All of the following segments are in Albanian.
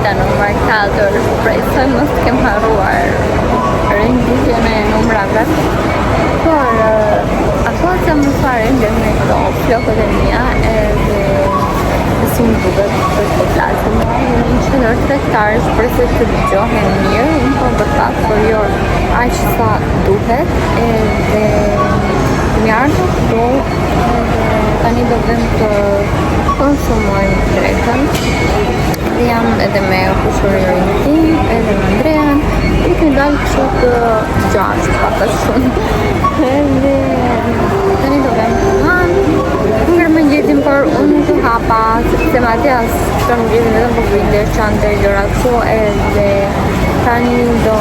Dita numër 4, shpresoj mos të kem harruar renditjen e numrave. Por, eh, akoma s'jam mësuar ende me këto flokët e mia edhe si më duket për të flasim. Në një qendër tregtare, shpresoj të dëgjohem mirë, unë po bërtas, por jo aq sa duhet, edhe kemi ardhur këtu, edhe tani do vëmë të konsumojmë drekën. Dhe jam edhe me kushëririn tim, edhe me Andrean. Ne kemi dalë kështu të gjashtë, pak a shumë. Edhe tani do vëmë të hamë. Ngrëmë mëngjesin, por unë nuk e hapa, sepse Matias të mëngjesin vetëm po bëjnë çantë e gjëra kështu, edhe tani do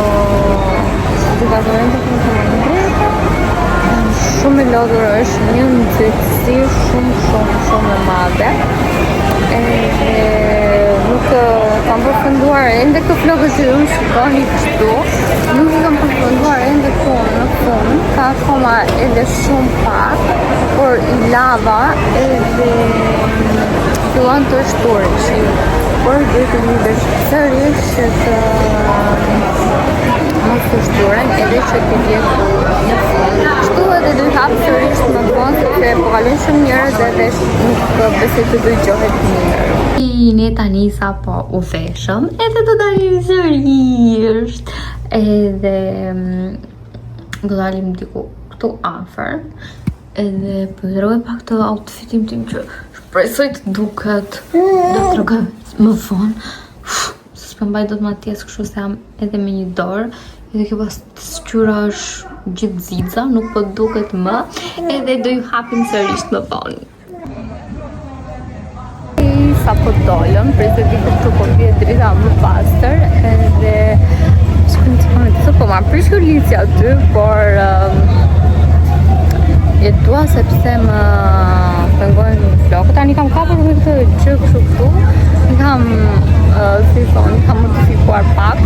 do vazhdojmë të konsumojmë drekën. Jam shumë e lodhur, është një nxehtësi shumë shumë shumë e madhe. Edhe nuk kam përfunduar ende këto flokët që ju më shikoni kështu. Nuk i kam përfunduar ende këtu në fund. Ka akoma edhe shumë pak, por i lava edhe fillon të shtureshin. Por duhet të një vesh sërish që të mos të shturen edhe që të vjetë në fund. Kështu edhe do i hap sërish më vonë sepse po kalojnë shumë njerëz edhe nuk besoj të dëgjohet mirë. I ne tani sa po u veshëm edhe do dalim sërish. Edhe mm, do dalim diku këtu afër. Edhe po ju tregoj pak të outfitin tim që shpresoj të duket. Do të tregoj më vonë. S'po mbaj dot Matias kështu se jam edhe me një dorë. Edhe kjo pasqyra është gjithë xixa, nuk po duket më. Edhe do ju hapim sërish më vonë. Sa po dolëm, prej se diku këtu po bie drita më pastër, edhe shkojmë të pamë të po ma prish kjo licja aty, por um, e dua sepse më pengojnë flokët. Tani kam kapur me këtë gjë kështu këtu. I kam, uh, si thonë, kam modifikuar pak,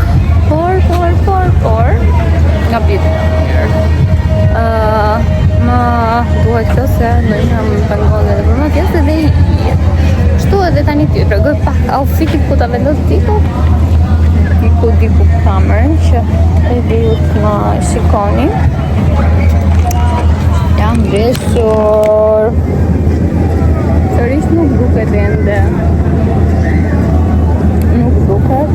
por, por, por, por, nga bie mirë. Uh, më duhet kjo se ndonjëherë më pengon edhe për Matias edhe i jetë. Kështu edhe tani t'ju tregoj pak outfitin ku ta vendos diku diku diku kamerën që edhe ju të më shikoni. Jam veshur. Sërish nuk duket ende. Nuk duket.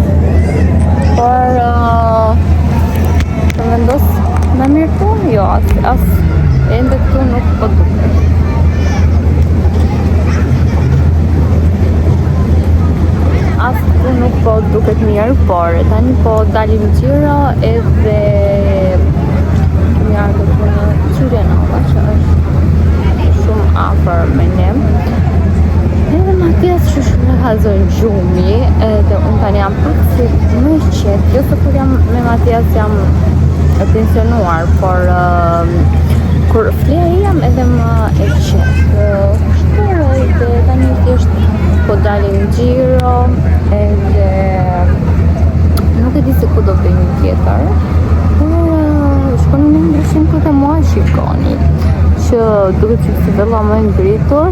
Por uh, të vendos më mirë këtu? Jo, as, as ende këtu nuk po duket. As këtu nuk po duket mirë, por tani po dalim xhiro edhe kemi ardhur këtu në Çyrianova, që është shumë afër me ne. Edhe Matias që shumë e ka zënë gjumi, edhe unë tani jam pak si më e qetë, jo se kur jam me Matias jam e tensionuar, por uh, kur fle ai jam edhe më e qetë. Kështu edhe tani thjesht po dalim xhiro edhe nuk e di se ku do bëjmë tjetër. Por uh, shkoni në ndryshim këtu te mua shikoni që duket që si vella më e ngritur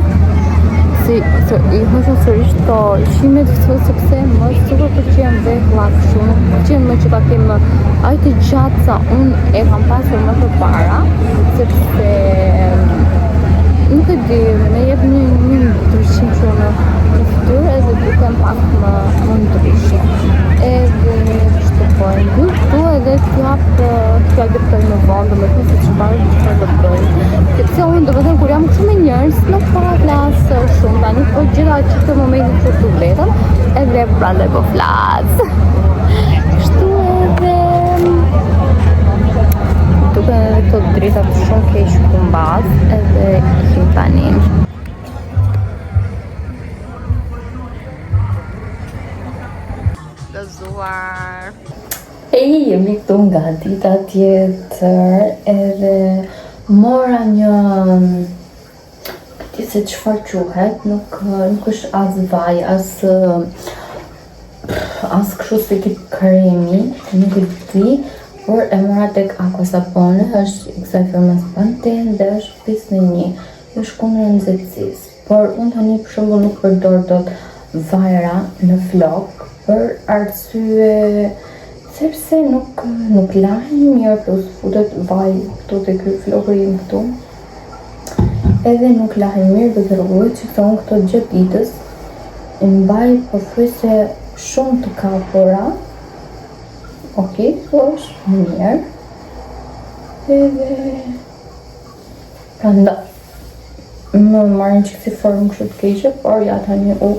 si se i hoqa sërish këto qimet këtu sepse më super pëlqen vehlla kështu nuk më pëlqen më që ta kem aq të gjatë sa unë e kam pasur më përpara sepse nuk e di më jep një një ndryshim kështu në në fytyrë edhe dukem pak më më ndryshe edhe kështu po e mbyll këtu edhe t'ju hap t'jua dëftoj më vonë domethënë se çfarë çfarë do bëj sepse unë domethënë kur jam kështu me njerëz nuk po flas shumë tani po gjeta që këtë momentin këtu vetëm edhe prandaj po flas kështu edhe duken edhe këto dritat shumë keq ku mbas edhe ikim tani Gëzuar. Ej, jemi këtu nga dita tjetër edhe mora një di se çfarë quhet, nuk nuk është as vaj, as as kështu si tip kremi, nuk e di, por e mora tek Aqua Sapone, është i kësaj firmës Pantene dhe është 5 në 1, është kundër nxehtësisë. Por unë tani për shembull nuk përdor dot vajra në flokë për arsye sepse nuk nuk lahen mirë plus futet vaj këtu te ky floku im këtu. Edhe nuk lahen mirë do të rregulloj që se unë këto gjatë ditës i mbaj pothuajse shumë të kapura. Ok, kjo është mirë. Edhe prandaj më marrin që si formë kështu të keqe, por ja tani u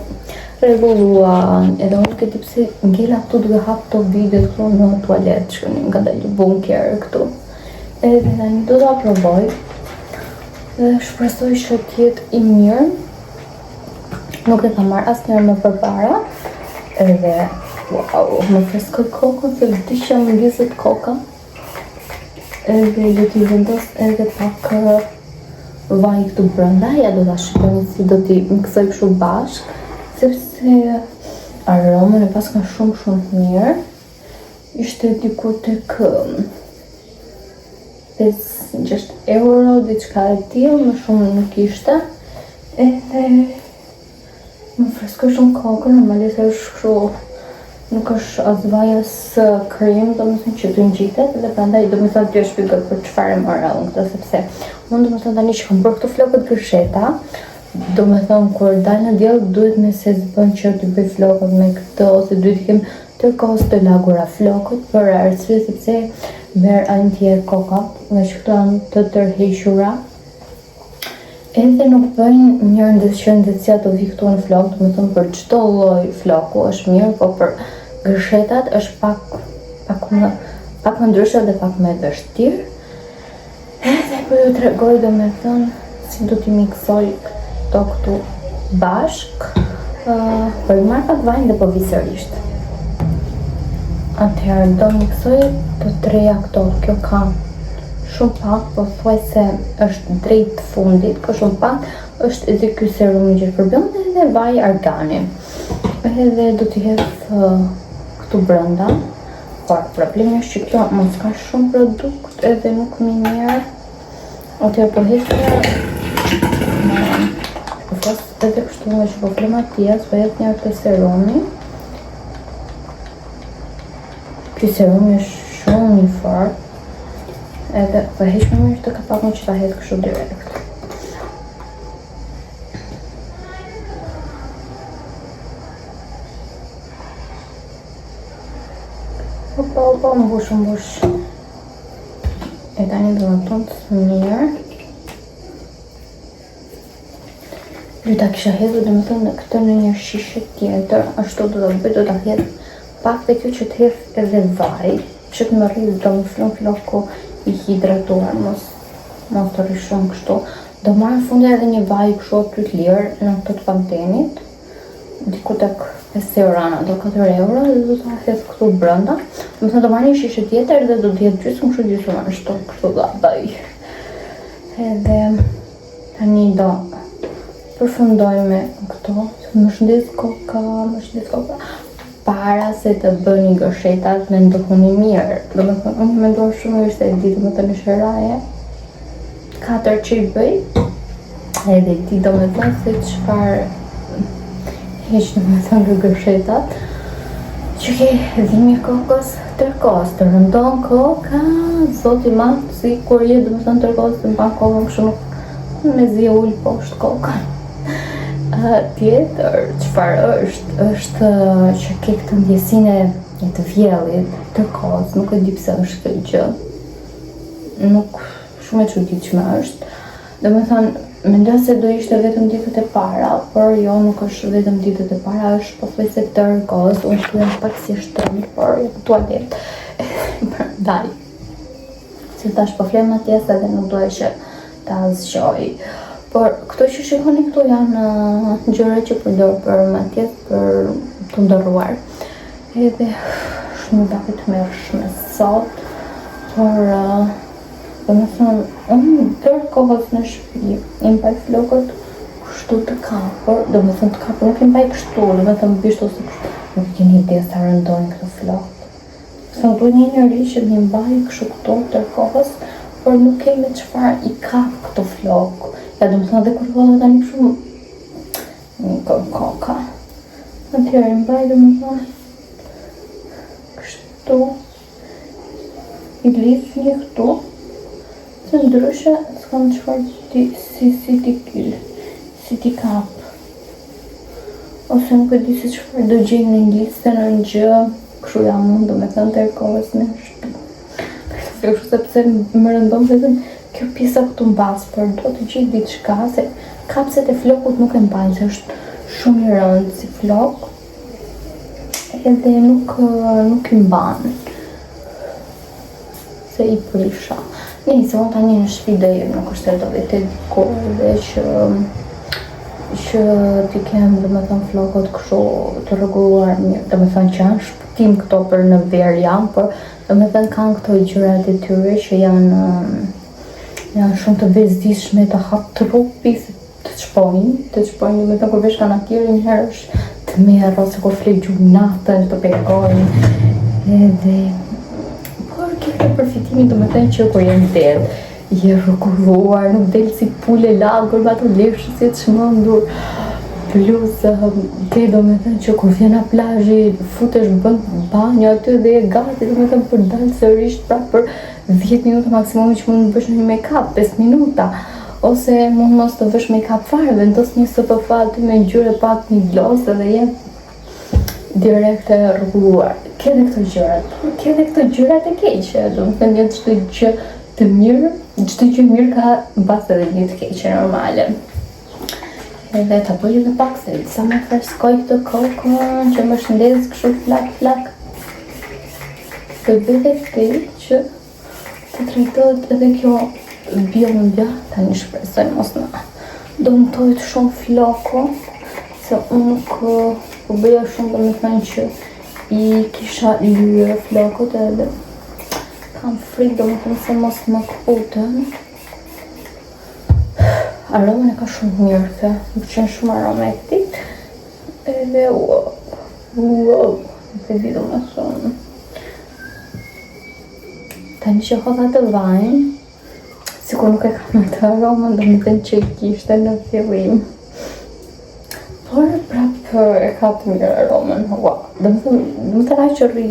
rregulluan. Edhe unë nuk e di pse ngela këtu duke hap këto videot këtu në tualet, shkoni më ka dalë bunker këtu. Edhe tani do ta provoj. Dhe shpresoj që të jetë i mirë. Nuk e kam marrë asnjëherë më përpara. Edhe wow, më freskoi kokën se vdiq më ngizet koka. Edhe do t'i vendos edhe pak vaj këtu brenda, ja do ta shikoni si do t'i miksoj kështu bashkë, sepse aromën e paska shumë shumë të mirë. Ishte diku tek 5-6 euro, diçka e tillë, më shumë nuk ishte. Edhe më freskoi shumë kokën, normalisht është kështu nuk është as vaj as krem, do më thënë që të ngjitet dhe prandaj do më thënë t'ju shpjegoj për çfarë e mora unë këtë sepse unë do më thënë tani që kam bërë këto flokët gërsheta, do më thënë kur dal në diell duhet me se s'bën që t'i bëj flokët me këtë ose duhet t'i kem tërë kohës të lagura flokët për arsye sepse merr ënjtje koka, nga që këto janë të tërhequra. Edhe nuk bëjnë mirë ndës që nxehtësia të vi këtu në flok, do të thënë për çdo lloj floku është mirë, po për gërshetat është pak pak më pak më ndryshe dhe pak më e vështirë. Edhe po ju tregoj do me thënë si do t'i miksoj këto këtu bashk. Uh, po i marr pak vajin dhe po vi sërisht. Atëherë do miksoj të treja këto. Kjo ka shumë pak, po thuaj se është drejt fundit, ka shumë pak, është edhe ky serumi që është për bjond edhe vaj argani. Edhe do t'i hedh uh, këtu brenda. Por problemi është që kjo mos ka shumë produkt edhe nuk më mirë. Atëherë po hedh një po flas edhe kështu nga që po fle Matias, po hedh një këtë serumi. Ky serumi është shumë i fortë. Edhe po heq më mirë këtë kapakun që ta hedh kështu direkt. Opa, opa, mbush, mbush. E tani do të tund mirë. Do ta kisha hedhur domethënë këtë në një shishe tjetër, ashtu do ta bëj, do ta hedh pak dhe kjo që të hedh edhe vaj, që të më rri do më flon floku i hidratuar, mos mos të rri shumë kështu. Do marr në fund edhe një vaj kështu aty të lirë në këtë të Pantenit, diku tek 5 euro, do 4 euro dhe do ta hedh këtu brenda. Do të thënë do marr një shishe tjetër dhe do të jetë gjysmë kështu gjysmë ashtu, kështu do bëj. Edhe tani do përfundoj me këto, se më shndez koka, më shndez koka. Para se të bëni gërshetat, mendohuni mirë. Do me thënë, unë mendoj shumë mirë se e di, do me thënë është hera e katër që i bëj. Edhe di do me thënë se çfarë heq do me thënë nga gërshetat. Që ke dhimbje kokës tërë kohës, të rëndon koka, zoti ma, si kur je do me thënë tërë kohës të mban kokën kështu nuk me zi e ul poshtë kokën. Uh, tjetër, çfarë është, është që ke këtë ndjesinë e të vjellit tërë kohës, nuk e di pse është kjo gjë. Nuk shumë e çuditshme është. Do me thënë, mendoj se do ishte vetëm ditët e para, por jo, nuk është vetëm ditët e para, është pothuajse tërë kohës, unë këtu jam pak si shtrënd, por jam në tualet. Prandaj. Si thash, po fle Matias edhe nuk doja që ta zgjoj. Por këto që shikoni këtu janë uh, gjëra që përdor për Matias për të ndërruar. Edhe shumë vapë e tmerrshme sot, por uh, Do me thënë, unë tërë kohës në shtëpi, i mbaj flokët kështu të kapur, do me thënë të kapur, nuk i mbaj kështu, do me thënë bisht ose kështu, nuk e keni ide sa rëndojnë këto flokët. Se më duhet një njeri që m'i mbaj kështu këto tërë kohës, por nuk kemi çfarë i kap këto flokë. Ja do me thënë dhe kur hodha tani kështu, më ikën koka. Atëherë i mbaj domethënë kështu i lidh një këtu se ndryshe s'kam çfarë ti si si ti si ti kap ose nuk e di se çfarë do gjej në një listë në një gjë kështu jam unë domethënë tërë kohës në shtëpi kështu sepse më rëndon vetëm kjo pjesa këtu mbas, por do të gjej diçka se kapëset e flokut nuk e mbajnë, se është shumë i rëndë si flok, edhe nuk, nuk i mban, se i prisha. Nejse, unë tani në shtëpi do jem, nuk është se do vete diku edhe që që t'i kem domethënë flokët kështu të rregulluar mirë, domethënë që janë shpëtim këto për në verë janë, por Domethënë kanë këto gjërat e tyre që janë janë shumë të bezdisshme, të hap trupi, se të çpojnë, të çpojnë, domethënë kur vesh kanatiere një herë është tmerr ose kur fle gjumë natën të pengojnë. Edhe por ke këtë përfitimin domethënë që kur je në det, Je rregulluar, nuk del si pulë e lagur me ato leshë si e çmendur. Plus, ke domethënë që kur vjen plazhi, futesh bën banjo aty dhe je gati, domethënë për dalë sërish pra për 10 minuta maksimumi që mund të bësh një make-up, 5 minuta. Ose mund mos të vësh make-up fare, vendos një SPF aty me ngjyrë pak një gloss edhe je direkt e rregulluar. Ke dhe këto gjërat, por ke dhe këto gjërat e keqe, domethënë një çdo gjë të mirë, çdo gjë mirë ka mbas edhe një të keqe normale. Edhe ta bëj edhe pak se sa më freskoj këtë kokën që më shëndes kështu flak flak. Të bëhet ti që të trajtohet edhe kjo bjondja, tani shpresoj mos na dëmtohet shumë floku, se unë nuk po bëja shumë domethënë që i kisha lyer flokët edhe kam frikë domethënë se mos më këputen. Aromën e ka shumë mirë kjo, më pëlqen shumë aroma e këtij. Edhe wow, wow, nuk e di domethënë. Tani që hodha të vajin, sikur nuk e kam atë aromën, domethënë që kishte në fillim. Por prap e ka të mirë aromën, ua. Domethënë, domethënë aq që rri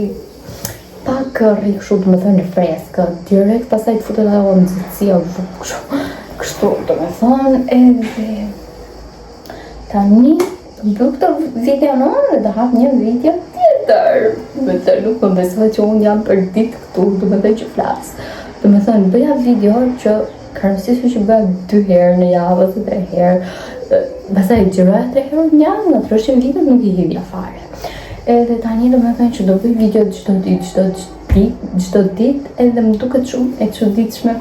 pak rri kështu, domethënë freskët, direkt pastaj të futet ajo nxehtësia kështu, kështu, domethënë, edhe tani do mbyll këtë video në dhe do hap një video tjetër. Domethënë, nuk më besohet që unë jam për ditë këtu, domethënë që flas. Domethënë, bëja video që ka rëndësishme që bëja dy herë në javë ose tre herë. Pastaj xhiroja tre herë në javë, natyrisht videot nuk i hidhja fare. Edhe tani domethënë që do bëj video çdo ditë, çdo ditë, çdo ditë, edhe më duket shumë e çuditshme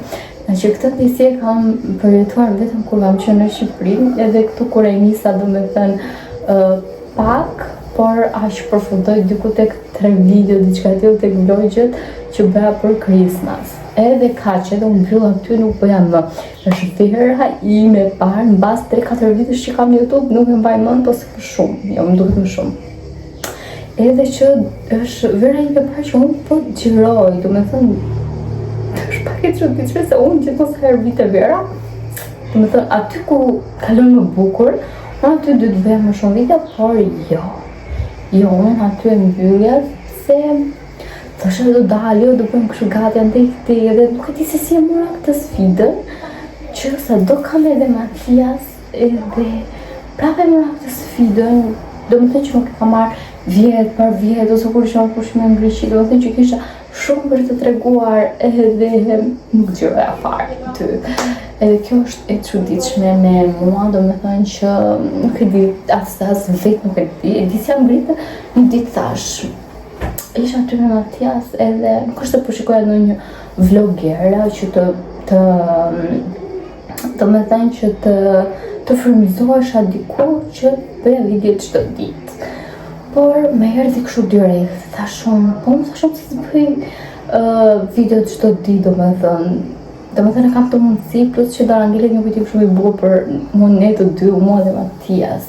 Nga që këtë ndjesi e kam përjetuar vetëm kur kam qenë në Shqipëri, edhe këtu kur e nisa domethënë uh, pak, por aq përfundoj diku tek tre video diçka tillë tek vlogjet që bëja për Christmas. Edhe kaq, edhe u mbyll aty nuk bëja më. Është vera ime e parë mbas 3-4 vitesh që kam YouTube, nuk e mbaj mend ose më shumë, jo më duket më shumë. Edhe që është vera ime e parë që unë po xhiroj, domethënë, është pak e çuditshme se unë gjithmonë sa herë vinte vera, domethënë, aty ku kalon më bukur, unë aty do të bëja më shumë video, por jo. Jo, unë aty e mbyllja se thosha do dal, jo, do bëjmë kështu gati andej këtej, edhe nuk e di se si e mora këtë sfidën, që sa do kam edhe Matias, edhe prapë e mora këtë sfidën, domethënë që nuk e kam marrë vjet, par vjet, ose kur isha pushime në Greqi, domethënë që kisha shumë për të treguar edhe nuk xhiroja fare aty. Edhe kjo është e çuditshme me mua, domethënë që nuk e di, as, as vetë nuk e di, e di si jam ngritë, një ditë thash, isha aty me Matias edhe nuk është se po shikoja ndonjë vlogera që të, të domethënë që të të frymëzohesha diku që bëja video çdo ditë. Por më erdhi kështu direkt, thash unë, po më thash unë pse s'bëj uh, video çdo ditë, domethënë, domethënë e kam të mundësi, plus që do na ngelet një kujtim shumë i bukur për mua ne të dy, mua dhe Matias.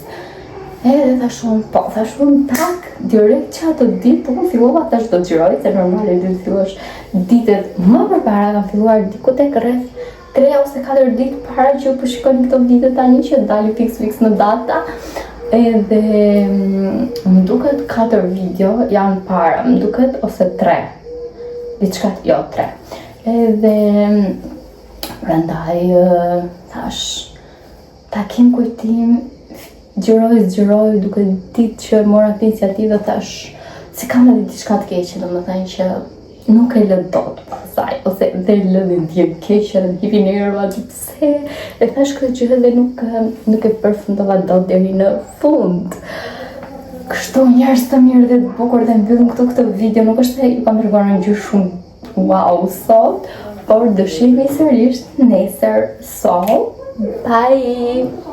Edhe thash unë, po, thash unë, tak, direkt që atë ditë, po unë fillova thash do xhiroj, se normale do të fillosh ditët më përpara, kam filluar diku tek rreth 3 ose 4 ditë para që po shikoni këto video tani që dalin fiks fiks në data. Edhe mm, më duket 4 video janë para, më duket ose 3. Diçka, jo, 3. Edhe mm, prandaj ë, thash ta kem kujtim xhiroj, xhiroj, duke ditë që mora këtë iniciativë dhe thash se kam edhe diçka të keqe, domethënë që nuk e lë dot pasaj, ose dhe lë dhe ndjem keq edhe më hipi nerva që pse e thash këtë gjë dhe nuk nuk e përfundova dot deri në fund. Kështu njerëz të mirë dhe të bukur dhe mbyllim këtu këtë video, nuk është se ju kam treguar një gjë shumë wow sot, por do shihemi sërish nesër. So, bye!